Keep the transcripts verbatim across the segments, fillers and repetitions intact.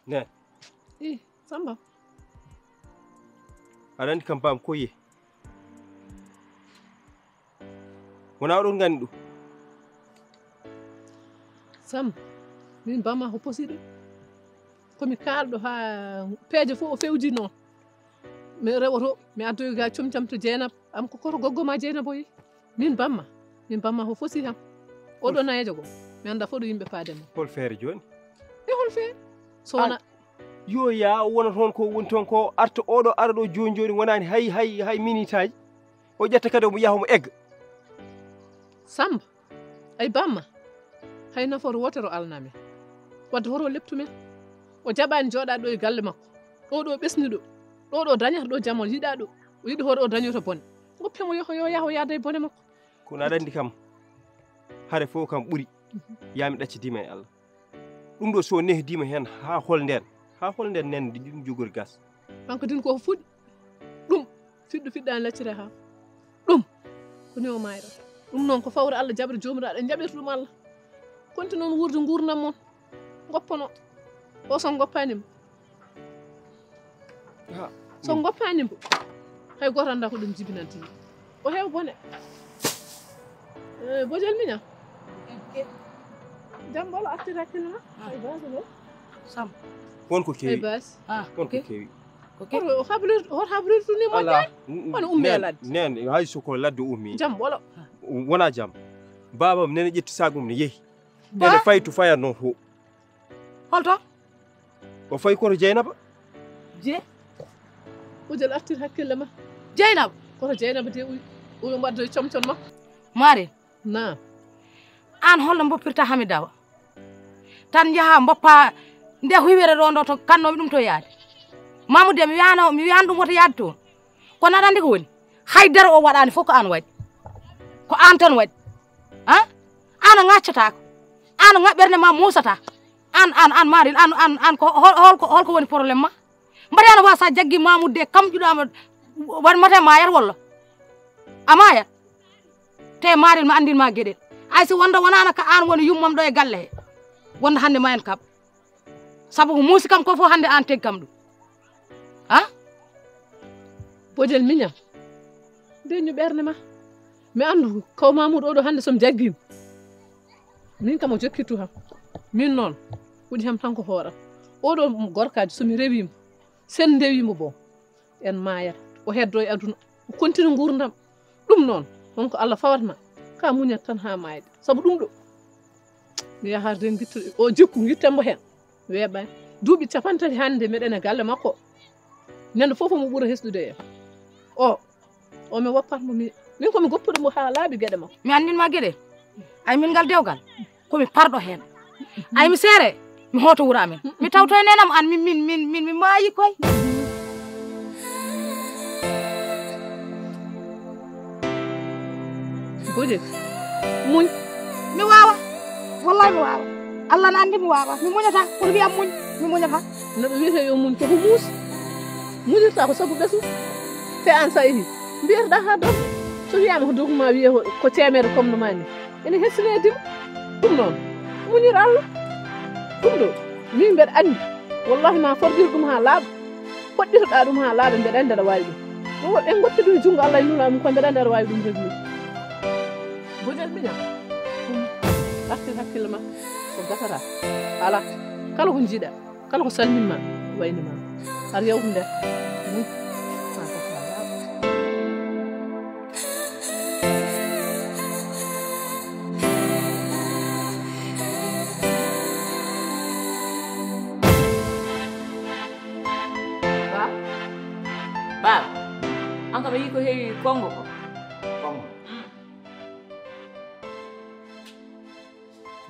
Nen. I, Samba. Aɗa anndi kam bam ko yiye. Wona oɗon nganndi ɗum. Samba, min bamma ko posi ɗum. Ko mi kaalɗo haa peeje fof o fewji noon. Mi rewoto, mi addoy ga comcam to Jeynab. Am ko koto goggo ma Jeynab o yi. Min bamma, min bamma ko fosi kam. Oɗo nayejo go, mi annda fof ɗo yimɓe paade mo. Hol feere jooni? E hol feere? So wona yo ya wona toon ko woni toon ko arta oɗo ara ɗo jooni jooni wonaani hay, hay, hay minitaaji. O ƴetta kadi omo yaha omo egga. Samba, ay bamma, hay nafoore wootere o alnaa men. Wadde hoto o leptu men. O jaɓaani jooɗaade ɗo e galle makko. Ɗo ɗo ɓesni ɗo. Ɗo ɗo dañata ɗo jam o yiɗaa ɗo. O yiɗi hoto o dañoto bone. Ngoppe mo yoho yo yaho yaada e bone makko. Kono aɗa anndi kam, hare fof kam ɓuri. Yaa mi ɗaccidiima e Allah. Ɗum ɗo so nehdiima heen haa hol ndeen, haa hol ndeen nen ndi ɗum jogori gas. Kanko din ko fuɗi. Ɗum fiɗɗo fiɗɗaani laccire haa. Ɗum ko ni o maayra. Ɗum noon ko fawre Allah jaɓre joomiraaɗo en jaɓirta ɗum Allah. Konti noon wuurde nguurndam mon. Ngoppono. O so ngoppaani mo. Ha. So ngoppaani mo. Hay gooto annda ko ɗum jibinanta yimɓe. O heew bone. Eh, bojel miña. Jam bolo artir hakkille ma. Ay base lo. Sam. Won ko Ay kewi. Base. Ah, Won ko ok. Kewi. Ok. Hoto habrir hoto habrir tuni mo Ala. Tan. Kono ummi e ladde. Nen hay soko ladde ummi. Jam bolo. Wona jam. Babam nene ƴetti sagum ne yehi. Ba? Ene faytu fayatno ho. Holto? O fayi koto Jeynaba. Je. Bojel artir hakkille ma. Jeynaba. Koto Jeynaba de uy. Uy mbaɗdo e comcon ma. Mare. Na. An holno mboppirta Hamidawa? Tan njaha mboppa nde huywere ɗo ndo to kannomi ɗum to yaade. Mamude mi wiyano mi wiyano ɗum woto yaade toon. Kono aɗa anndi ko woni? Haydara o waɗaani fof ko aan waɗi. Ko aan tan waɗi. Ah? Aan a ŋaccataako. Aan a ŋaɓɓerde ma muusataa. Aan aan aan maari aan aan aan ko hol- holko holko woni problème ma? Mbaɗi ana wa sa jaggi Mamoudou de kam juɗama waɗ mate mayat walla? A mayat. Te maril ma andin ma geɗel. Ay si wonda wonana ka aan woni yummam ɗo e galle he. Wonda hannde ma en kaɓ. Sabu ko muusi kam ko fof hannde aan teg kam ɗum. Ha? Bojel miñam. Deñu ɓernde ma. Mi anndu kaw Mamoudou oɗo hannde somi jaggima. Min kam o jokkittu kam. Min noon woni kam tan ko hooram. Oɗo gorkaajo somi rewimo sen ndewimo bo en mayat o heddo e aduna o continue ngurdam. Ɗum noon wonko Allah fawatma ka muñat tan ha mayde sabu ɗum ɗo mi yahat de guittu o jikku guittembo hen weeɓani duuɓi capantati hannde meɗen e galle makko ñande fof omo ɓura hesɗude en o o mi woppat mo mi min komi goppuɗo mo ha laaɓi geɗe makko mi annin ma geɗe ay min ngal dewgal komi parɗo heen ay mi seere mi hooto wuro amen mi tawto e nenam an min min min min mi maayi koy Bojel muñ mi waawa wallahi mi waawa allah na anndi mi waawa mi muñata kono wiyam muñ mi muñata neɗɗo wiyete yo muñ koko muus muñirta ko sabu ɓesu te an sa ihi mbiyetoɗa ha dow so wiyama ko dogu ma wiye ko teemere comme no mani ene hessinedima ɗum noon muñir allah ɗum ɗo min mbeɗa anndi wallahi ma fordir ɗum ha laaɓa poɗɗitoɗa ɗum ha laaɓa mbeɗa anndi aɗa wawi ɗum ɗum waɗi en goppe ɗum e junngo allah e nula mum koye mbeɗa anndi aɗa wawi ɗum reglude bojal miñam ɗum artir hakkille ma ko gasata ala kala ko jiiɗa kala ko salminma wayni ma ar yawtu nder Ba, ba, an kam a yii ko heewi Kongo ko? Kongo.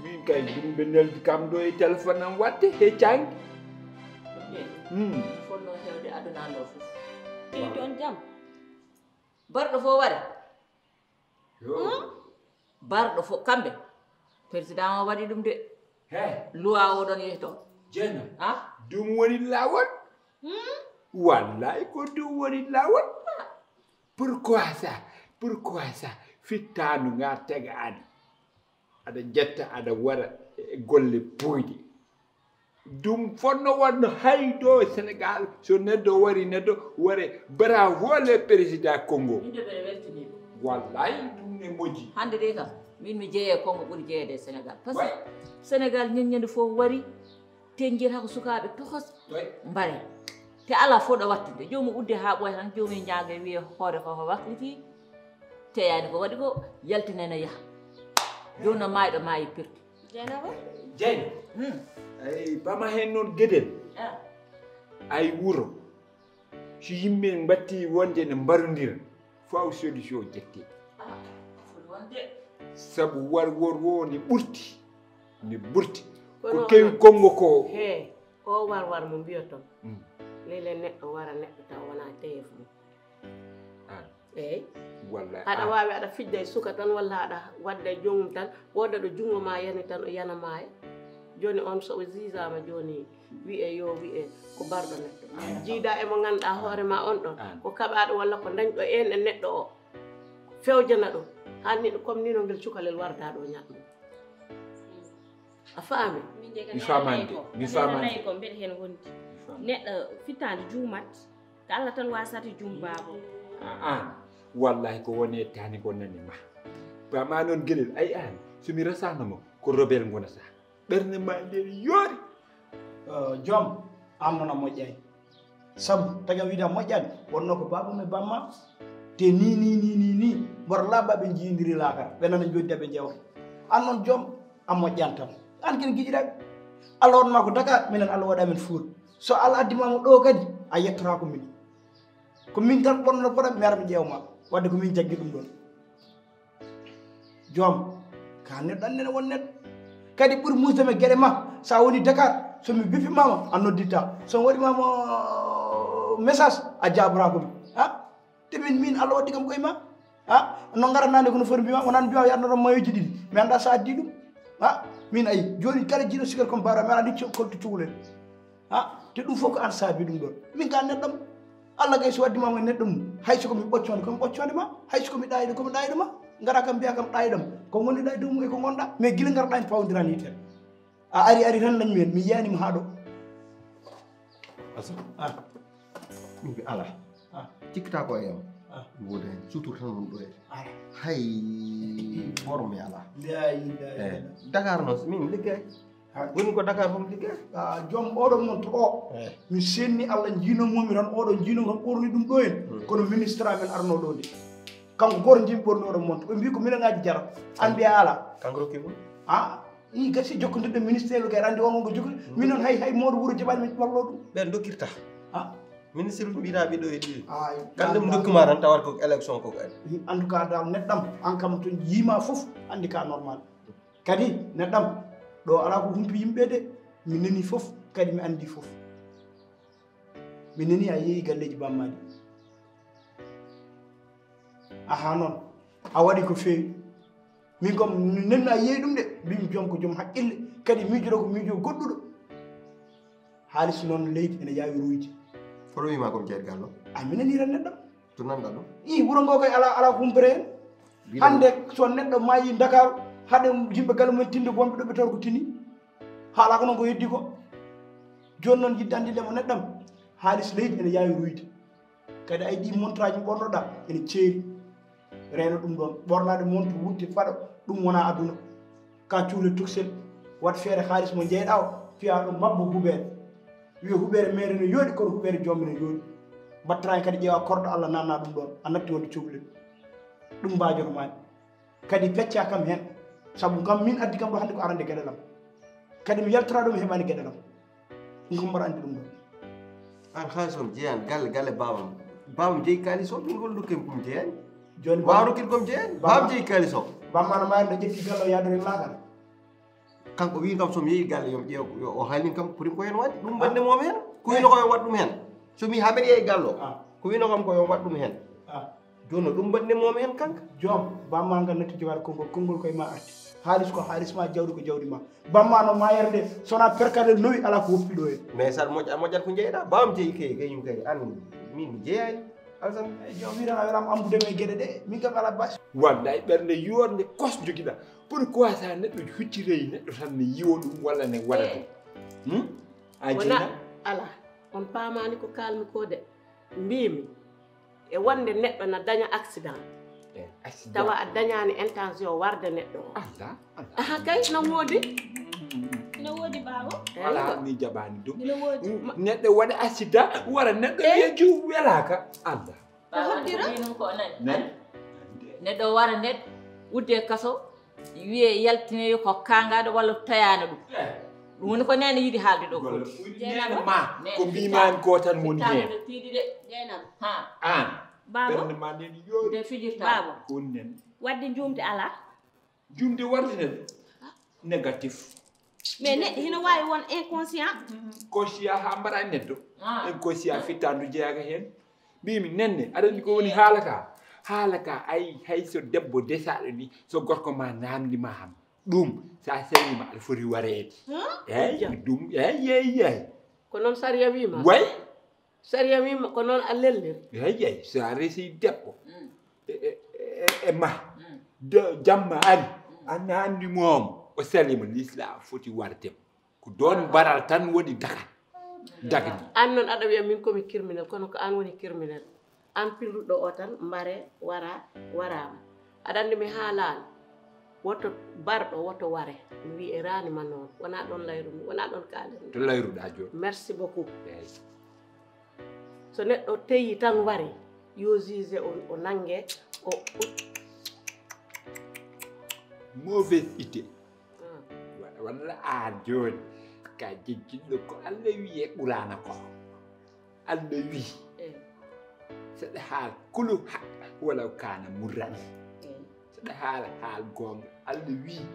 Min kay ɗum ɓe neldi kam ɗo e téléphone am watte he cangi. Hmm. Fonno hewde aduna ɗo fof. Tey toon jam. Barɗo fof ware. Yo. Hmm? Barɗo fof kamɓe. Président o waɗi ɗum de. He. Loi o ɗon yehi toon. Jeena. Ha? Ɗum woni lawol. Hmm? Wallahi ko ɗum woni lawol. Pourquoi ça? Pourquoi ça? Fittaandu nga tega ani. Aɗa jetta aɗa wara e golle puyɗe. Ɗum fotno waɗno hay ɗo Sénégal, so neɗɗo wari, neɗɗo ware, bravo le président Congo. Min de mbeɗa weltini ɗum. Wallahi ɗum ne moƴƴi. Hannde de kam, min mi jeeya Congo ɓuri jeeyede e Sénégal. Parce que Sénégal ñande fof wari, tenjir hako sukaaɓe tohos, mbare. Te ala fof ɗo wattude. Joomum udde haa ɓooya tan, joomum ñaage wiye hoore ko, ko wakliti, teyani ko waɗi ko, yaltina ene yaha. Jooni no maayɗo maayi perti. Jeynaba? Jeyna. Hmm. Ay, bama heen noon geɗel. Ah. Ay wuro. So yimɓe mbatti wonde ne mbarondira, faw solution jetti. Ah, foti wonde. Sabu war wor wo ne ɓurti. Ne ɓurti. Ko kewi Kongo ko. He, o war war mo mbiyoton. Mm. Lele neɗɗo wara neɗɗo taw wona teyef mum. Ah. Eey. Walla aɗa waawi aɗa fijda e suka tan, walla aɗa wadda e joomum tan, wooda ɗo junngo ma yani tan, o yana maaya. Jooni on so o ziizaama jooni, wiyee yo wiyee ko barɗo neɗɗo. Jiida e mo ngannduɗaa hoore ma on ɗon, ko kaɓaaɗo walla ko dañɗo en e neɗɗo o. Fewjana ɗum. Haa ni ɗum comme ni no ngel cukalel warda ɗo ñaɗɗum. A faami? Min de kam Mi faamaani de. Mi faamaani de. Ko mbeɗa heen wondi. Mi faamaani. Neɗɗo fittaande juumat, ko Allah tan waasata juum baabo. Aan, wallahi ko woni e taani ko nani ma. Ba ma noon geɗel, ay aan, so mi rasaano mo, ko robel ngonata. Ɓernde ma nder yoori. Eh, joom, aan noon a moƴƴaani. Sabu, taƴa wiide a moƴƴaani, wonno ko baabam e bamma. Te ni, ni, ni, ni, ni, mboɗo laaɓa ɓe njiyindiri laakara, ɓe nana njoddi ɓe njeewa. Aan noon joom, a moƴƴaani tan. Aan ken giƴiraɓe. Allah waɗma ko Dakar, minen Allah waɗa men Fuuta. So Allah addi ma mo ɗo kadi, a yettotaako min. Ko min tan ɓurno fota mi ara mi ƴeewa ma. Wadde ko min jaggi ɗum ɗon. Joom, ka neɗɗo annene won neɗɗo. Kadi ɓuri musde me geɗe ma, sa woni Dakar, so mi bippi mama, a nodditta. So mi waɗi mama message, a jaabora ko mi. Ha? Te min, min Allah waddi kam koye ma. Ha? No ngaratnande ko no foti mbima, wonan mbima yaɗno ɗon mayoji ɗiɗi. Mi anda sa addi ɗum. Ha? Min ayi, joni kala jiɗo sigal comme bara, mi ala ni co-, kolto cukalel. Ha? Te ɗum fof ko an saabi ɗum ɗon. Min ka neɗɗam. Allah kay so waddi ma e neɗɗo mum. Hay so ko mi ɓoccode, ko mi ɓoccode ma. Hay so ko mi ɗayiɗo, ko mi ɗayiɗo ma. Ngara kam mbiya kam ɗayiɗam. Ko ngonɗuɗa e dow mum e ko ngonɗa. Mais gila ngarɗa en pawdiran yitere. A ari, ari tan dañmi hen. Mi yiyanima haa ɗo. Asa. Ah. Ɗum ɓe ala. Ah. Cikkata ko e am. Ah. Mi woodani. Sutur tan woni ɗo e. Ah. Hay bor mi ala. La ilaha illallah. Eh, Dakar noon, min mi liggay. Ah. Woni ko Dakar fof mi liggay. Ah, joom oɗo montre o. Eh. Mi senni Allah jiinomomi tan oɗo jiino tan ɓorni ɗum ɗo en. Hmm. Kono ministre amen arno ɗo nde. Kanko goto jimi ɓorni oɗo montre. Ɓe mbi ko minen ngaji jara. An mbiya ala. Kanko rokki ɗum? Ah. I gasi jokkondirde ministère o kay andi on wonko jokki. Min noon hay, hay mawɗo wuuro jaɓani min wallo ɗum. Ɓen dokkirta. Ah. Ministre uji mbiɗa ɓiɗo e ɗi. Ay, kamɓe mo dokkuma tan tawata ko élection ko kadi. En tout cas dal neɗɗam an kam to yiima fof andi ka normal. Kadi neɗɗam ɗo ala ko humpi yimɓe de. Mi nani fof kadi mi andi fof. Mi nani a yeeyi galleji bammaɗi. Aha noon a waɗi ko feewi. Min kam nenno a yeeyi ɗum de, mbimi joom ko joom haqqille, kadi miijoto ko miijo goɗɗuɗo. Haalis noon leydi ene yaawi ruuyde. Kono wiima ko mi jeeyat gallo? A mi nani ran neɗɗo. To nanɗa ɗum? I wuro ngo kay ala, ala humpere hen. Hannde so neɗɗo maayi Dakar, haɗe yimɓe galle mumen tinde wonɓe ɗo ɓe tawata ko tini. Haala ko noon ko heddi ko. Jooni noon yidde anndinde mo neɗɗam, haalis leydi ene yaawi ruuyde. Kadi ay ɗi montraaji ɓornoɗa ene ceeri. Reeno ɗum ɗon. Ɓornaade montre wutte faɗo ɗum wona aduna. Ka cuule tuksel waɗ feere haalis mo jeyɗa o piya ɗum mabbo huɓeere. Wiye huɓeere mere no yooɗi kono huɓeere joomde no yooɗi. Battaraani kadi ƴeewa korɗo Allah nanna ɗum ɗon a natti wonde cuklel. Ɗum mbaajoto maani. Kadi pecca kam heen sabu kam min addi kam ɗo hannde ko arande geɗal am. Kadi mi yaltora ɗo mi heɓani geɗal am. Ɗum ko mbaɗa anndi ɗum ɗo. An haalis on jeyan galle galle babam. Babam jeyi kaalis o ɓingol dokken kum jeyani. Jooni wawa rokkin kom jeyani babam jeyi kaalis o. Bamma no mayre ɗo ƴetti galle o yaadori laakara. Kanko wi kam somi yehi galle yom ƴeew o haalin kam ko ɗum ko hen waɗi ɗum mbaɗde moom hen. Ko wino ko yo waɗ ɗum hen. Somi haɓen yehi galle o ko wino kam ko yo waɗ ɗum hen. Jooni no ɗum mbaɗde moom hen kanka. Joom bamma ngal natti jogaade konngol konngol koye ma arti. Haalis ko haalis ma jawdi ko jawdi ma. Bamma no mayere nde sona perkale lowi ala ko woppi ɗo en. Mais sa moƴƴa moƴƴat ko jeyɗa bam jeyi kay kañum kay an min mi jeeyani. Alsan. Joom wiran a weram ambude me geɗe ɗe min kam ala basi. Wallay ɓernde yorde kos jogiɗa. Pourquoi sa neɗɗo huccirey neɗɗo tan ne yiwo ɗum walla ne waɗa ɗum? Hmm? A wona jina? Ala, on paamaani ko kaalmi ko de. Mbiimi e wonde neɗɗo na daña accident. Eh, accident. Tawa a dañaani intention warde neɗɗo o. Allah, Allah. Aha kay, no woodi. No woodi, baabo. Wala mi jaɓaani ɗum. No woodi. Neɗɗo waɗa accident, wara neɗɗo wiya ju welaaka. Allah. Ko hoddira? Ko nani? Neɗɗo wara neɗɗo, udde kaso, wiye yaltinoyi ko kaangaɗo walla toyano ɗum. Ɗum woni ko neene yiɗi haalde ɗo ko. Neene ma, ko mbimaami ko tan woni heen. Tiiɗi de. Jeynaba. Ha. An. Baabo. Ɓernde ma nden yoori. Nde fijirta. Baabo. Ko woni nden. Wadde njuumte alaa. Jumde warde neɗɗo. Négatif. Mais neɗɗo hino waawi won inconscient. Conscient haa mbaɗa neɗɗo. Inconscient fittandu jeyaaka heen. Mbimi nenne aɗa anndi ko woni haala ka. Haala ka ay hay so debbo desaɗo ni so gorko ma namdi ma ham ɗum sa selli ma aɗa foti wareede. Eyyi ɗum eyyi eyyi eyyi. Ko noon sariya wima. Way. Sariya wima ko noon a lelliri. Eyyi eyyi so a resi debbo e ma jamma ari a namdi moom o salima l'islam foti wardem. Ko ɗoon mbaral tan woni dagal. Dagni. Aan noon aɗa wiya min komi criminel kono ko aan woni criminel. Aan pilluɗo o tan mbare wara waraama. Aɗa anndi mi haalaani. Woto barɗo woto ware. Mi wiyi e raani ma noon. Wonaa ɗoon layru mi wonaa ɗoon kaalis mi. To layruɗaa jooni. Merci beaucoup. Eeyi. So neɗɗo teyi tan wari yo juge o nannge o. Mauvaise idée. Walla aan jooni ka jejjinɗo ko Allah wiyi e qurana ko Allah wiyi. Saɗa haal kulu haq walaw kana murran. Saɗa haala haal goonga Allah wiyi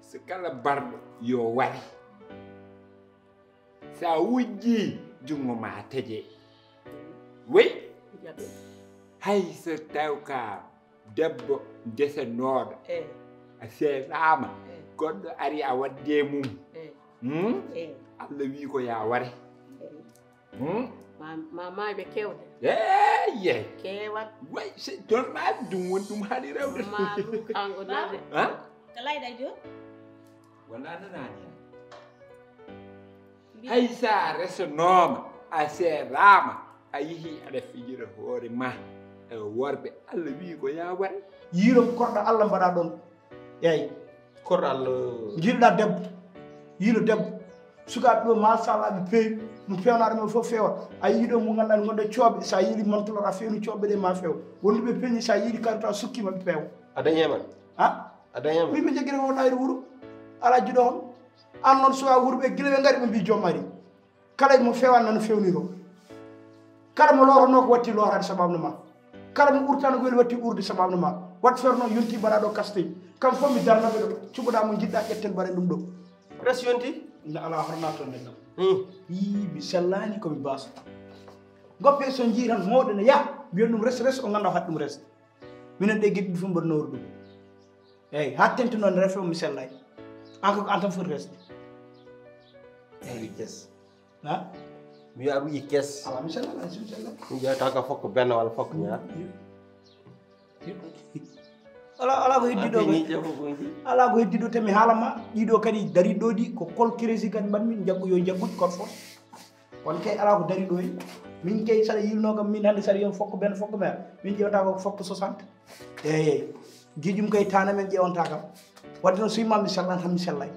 so kala barɗo yo wari. Sa wujji junngo ma teje. Wey. Hay so taw ka debbo desenooɗo a seeraama goɗɗo ari a wadde mum. Hmm? Allah wi ko ya ware. Hmm? Ma ma mayɓe kewde. Eyye. Kewat. Way si toon ma ɗum woni ɗum haɗi rewde. Ma ɗum kanko nande. Ha? Ko layɗa jooni? Wona nanani. Hay sa resanooma a seeraama a yihi aɗa fijira hoore ma e worɓe Allah wi ko ya ware. Yiiɗo korɗo Allah mbaɗa ɗon. Eyi. Korɗo Allah. Jiɗɗa debbo yiiɗo debbo. Sukaaɓe ɗo machallah ɓe peewi no fewnaɗo men fof fewa. A yii ɗo mo ganduɗa ne gonde cooɓe sa yiili mantolor a fewni cooɓe ɗe ma few. Wonduɓe peñi sa yiili karta sukkima ɓe pewa. A dañi e man. Ha? A dañi e man. Min ɓe jaggiri won ayre wuuro. Ala jiɗo on. An noon suwa wuuro ɓe gila ɓe ngari ɓe mbi joom ari. Kala mo fewanno no fewniro. Kala mo lorono ko watti lorade sababu no ma. Kala mo urtano ko weli watti urde sababu no ma. Wat ferno yonti baraɗo kaste. Kam fof mi darnaɓe ɗo cuɓoɗa mo jiɗɗa ƴetten bare ɗum ɗo. Res yonti. Nde ala horna toon nden ɗam. Yii mi sellani komi baso. Goppe so jii tan mawɗo ne yaha mbiyon ɗum res res o ganda hat ɗum res. Minen ɗe giɗɗi ɗum fof mboɗo nawru ɗum. Eyyi ha tenti noon refe mi sellay. An ko an tan foti resde. Eyyi kes. Ha? Mi wiya aɗa yiɗi kes. Ala mi sella ala mi sella. Mi ƴeewta ka fof ko benn walla fof ko ñaar. Ala ala ko heddi ɗo. Ala ko heddi ɗo te mi haalama ɗiɗo kadi dari ɗo ɗi ko kol keresi kadi mbaɗmi jaggu yo jagguɗi kol fof. On kay ala ko dari ɗo e min kay saɗa yilno kam min hannde saɗa yon fokko ben fokko mer min ƴewta ko fokko soixante. Eyyi giƴum kay tana men ƴewanta kam. Wadde noon so yimma mi sellan tan mi sellay.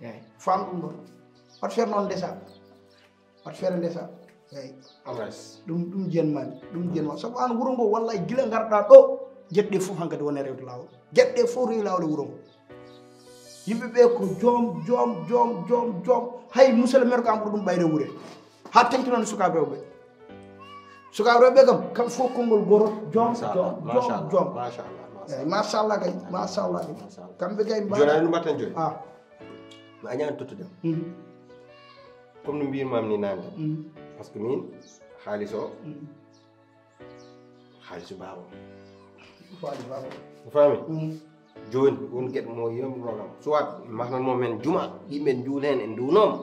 Eyyi fam ɗum ɗon. Wat feere noon ndesa. Wat feere ndesa. Eyyi. Ɗum ɗum jiyan mami ɗum jiyan ma sabu an wuro ngo wallay gila garɗa ɗo. Jeɗɗe fof hankadi wone rewde lawol. Jeɗɗe fof rewi lawol e wuro ngo. Yimɓe ɓe ko joom joom joom joom joom. Hay musala men ko an ɓuri ɗum ɓayde wure. Ha tengti noon sukaaɓe rewɓe. Sukaaɓe rewɓe kam kam fof konngol goto joom joom joom joom. Machallah kay machallah kay. Kamɓe kay mbaɗa joni mbatten joni. Ah. Mi añani tottude. Comme no mbirmam ni nande. Parce que min haalis o halisu baaba. Faali baaba. O faami. Jooni won geɗe mo yomrogam soit mahnanmo men juma yimɓe njuula heen en nduwnooma.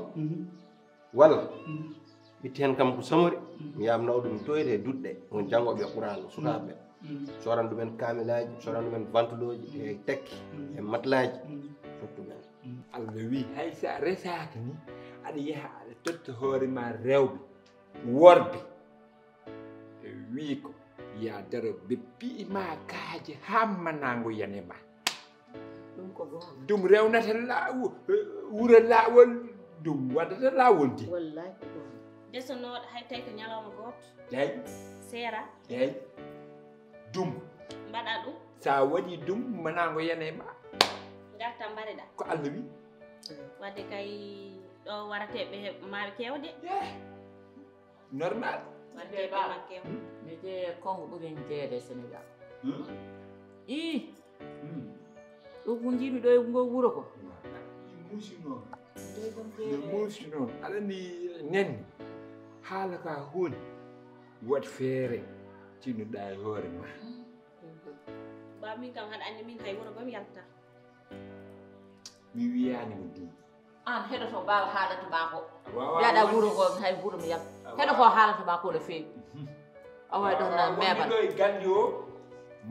Walla itti heen kam ko samori mi yamnaw ɗum toyde e duɗɗe won janngoɓe e quraan sukaaɓe soran ɗumen kaamilaaji soran ɗumen ventoloji e tekki e matlaaji sottu men. Allah wi hay sa resaaka ni aɗa yaha aɗa Totta hoore ma rewɓe, worɓe. Ɓe wii ko, "Yaa daro ɓe pi'i ma kaaje haa manango yane ma." Ɗum ko goonga. Ɗum rewnata laawo-, wuro laawol, ɗum waɗata laawol de. Wallahi ko goonga. Desonooɗo hay tawi ko ñalawma gooto. Eey. Seera. Eey. Ɗum. Mbaɗa ɗum. Sa waɗi ɗum, manango yane ma. Ngarta mbareɗa. Ko Allah wi. Wadde kay ɗo warate ɓe maaɓe keewa de. Eey. Normal. Wadde ɓe ma keewa. Hmm? Mi je Kongo ɓuri jeede Senegal. Hmm? Ii. Hmm. Ɗo ko njiɗmi ɗo e ngo wuro ko. Muusi noon. Nde muusi noon. Aɗa anndi nenni. Haala ka hooni. Waɗ feere. Tinnoɗaa e hoore ma. Ba min kam haɗa anndi min hay wuro ba mi yalta. Mi wiyaani mo ɗum. Aan heɗoto baaba haalata ma ko. Mbiyaɗa wuro ngo hay wuro mi yalta. Heɗo ko haalata ma ko no feewi. Awa ɗon na meebal. Ɗo e gandi o,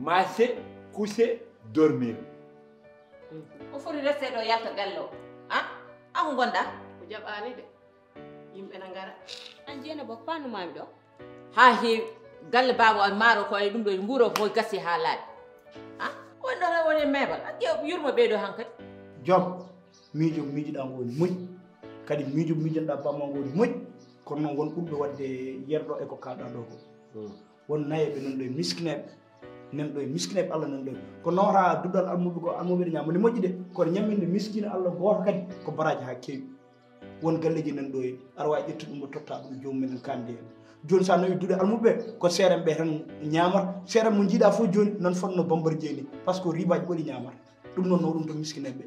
maase, kuse, dormir. O foti reste ɗo yalta galle o. Ah? An ko ngonɗa? Ko jaɓaani de. Yimɓe na ngara. An jeena bok paanu maami ɗo. Haa heewi. Galle baaba o maaro ko e ɗum ɗo nguuro ko gasi haa laaɓi. Ah? On ɗo woni meebal. An ƴeew yurmo ɓeyɗo hankadi. Joom. Miijo miijoɗaa ngo ne moƴƴi, kadi miijo miijoɗaa bamma ngo ne moƴƴi. Kono noon won ɓurɗo waɗde yerɗo e ko kaalɗaa ɗo ko. Hmm. Won nayeeɓe nan ɗo e miskineeɓe, nan ɗo e miskineeɓe Allah nan ɗo. Ko nawata duɗal almuɓe goo, almuɓe ne ñaama ne moƴƴi de, kono ñamminde miskiino Allah gooto kadi ko baraaji haa keewi. Won galleeji nan ɗo e aɗa waawi ƴettude ɗum ɗo totta ɗum joomum en kaande en. Jooni so a nawii duɗe almuɓe ɓe, ko seerenɓe tan ñaamata. Seeren mo njiiɗaa fof jooni nan fotno bambarje ni, par ce que ribaaji ɓuri ñaamata. Ɗum noon, no ɗum to miskineeɓe.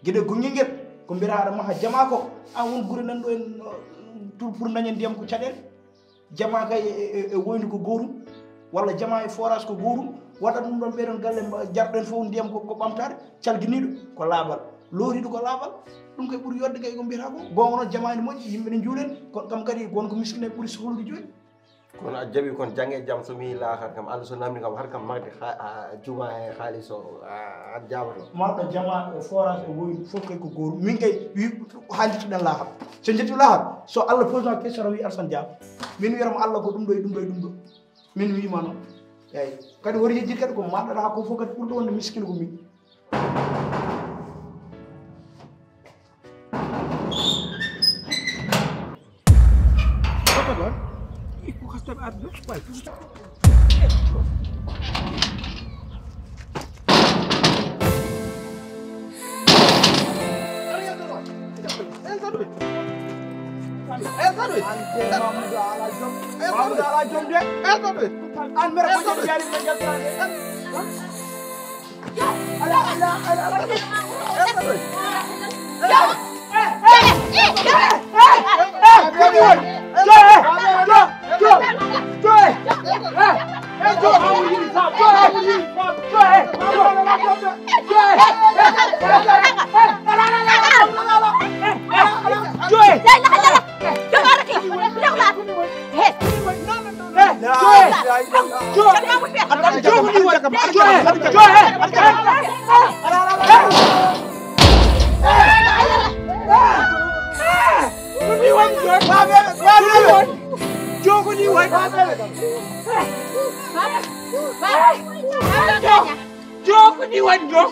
Geɗe gonngel ngel, ko mbiyata aɗa maha jamaa ko, aan won gure nan ɗo en, uh, pour, pour dañen ndiyam ko caɗeele. Jamaa kay e, e, e woydu ko gootum, walla jamaa e forage ko gootum, waɗat ɗum ɗoon ɓee ɗoon galle mba-, jarɗen fof ndiyam ko, ko ɓamtaade, calginiiɗo ko laaɓal, looriiɗo ko laaɓal, ɗum kay ɓuri yodde kay ko mbiyata ko. Goonga noon jamaa ene moƴƴi, yimɓe ne njuulen, kono kam kadi won ko miskineeɓe ɓuri sohlude jooni. Kono a jaɓi kon jannge jam so mi laakar kam, Allah so namni kam har kam magde ha, ha, juma e haalis o, a, a jabato. Marɗo jama e forage e woydu fof kay ko gooru. Min kay wi haalituɗen laakar. So njettu laakar, so Allah posno question o wi Alsan jaaba. Min wiyata mo Allah ko ɗum ɗo e ɗum ɗo e ɗum ɗo. Min wiima noon. Eyyi. Kadi wori yejjit kadi ko marɗo ha ko fof kadi ɓurɗo wonde miskino ko min. Koto ɗon? Iko kastoɓe arde. Joko ni wani do.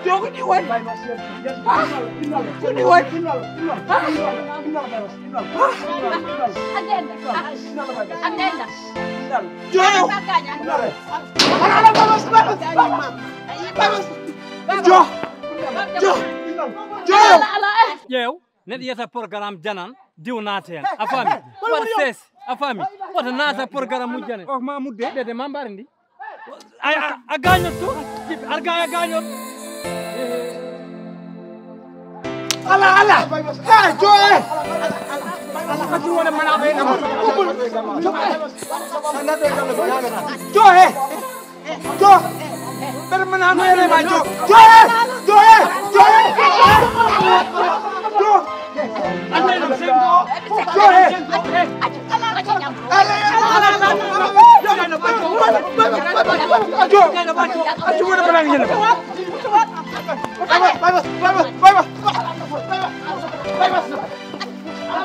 Joko ni wani. Ah, ko ni wani. Ah, ah. Agenda. Agenda. Joyo. Jo. Jo. Joyo. Ƴeew, neɗɗo yiyata programme janan, diw naata heen. A faami? Waɗa sees. A faami? Wota naata programme mum janan. O ma mudde. Ɓeyde ma mbaari ndi. Ay, a, a gaañoto to. Arga a gaañoto. Ala, ala. Eh, joe. Ala, ala. Ala, ala. Joe. Jo! Ɓe mana no ere ma jo! Jo! Jo! Jo! Jo!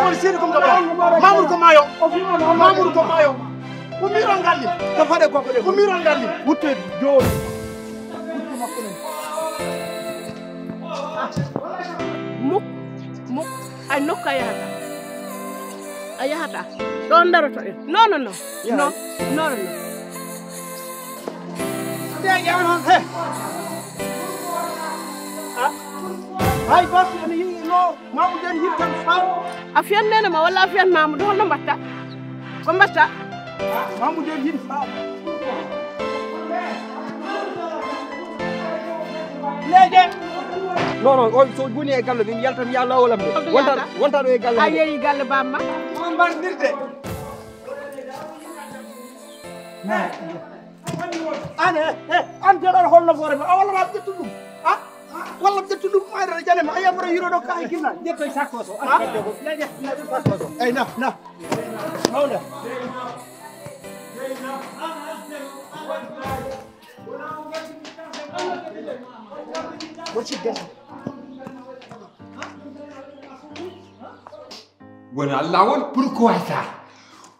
Mamour Sidi ko ngam Mamour ko maayo. Mamour ko maayo. Ko miron galli. Ko fade ko ko de. Ko miron galli. Wutte jooni. Muk, muk, ay nokku a yahata. A yahata. Ɗon daroto en. Non, non, non. Non, non, non. Nde ƴaman he. Ah. Hay bas en yi no. Mamoudou en yittan faamu. A fiyan nene ma walla a fiyan Mamoudou, holno mbatta? Ko mbatta? Mamoudou en yiɗi faamu. Leeƴe. Non, non, on so woni e galle min yaltan ya lawol am de. Wonta wonta ɗo e galle. A yeeyi galle bamma. On mbardirde. Ane, eh, an de ɗon holno fore ma. A walla ma ƴettu ɗum. Ha? Walla ƴettu ɗum mayre jane ma. A yamra yiro ɗo kaay kinna. Ƴetto sakko so. Ha? Ƴetto sakko so. Ey na, na. Mawla. What's it got? Wona lawol, pourquoi ça?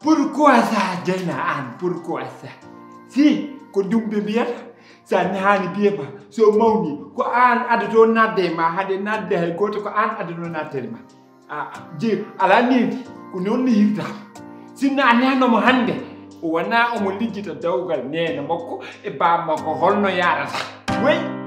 Pourquoi ça, Dieyna Anne? Pourquoi ça? Si ko ɗum ɓe mbiyata, sa nehani biye ma, so mawni ko an adato nadde ma, hade nadde hay goto, ko an adano naddere ma. A je ala nedi, ko non nehirta. Sinno a nehnoma hande, o wona omo lijjita dawgal nene makko e baba makko holno yarata. Wey.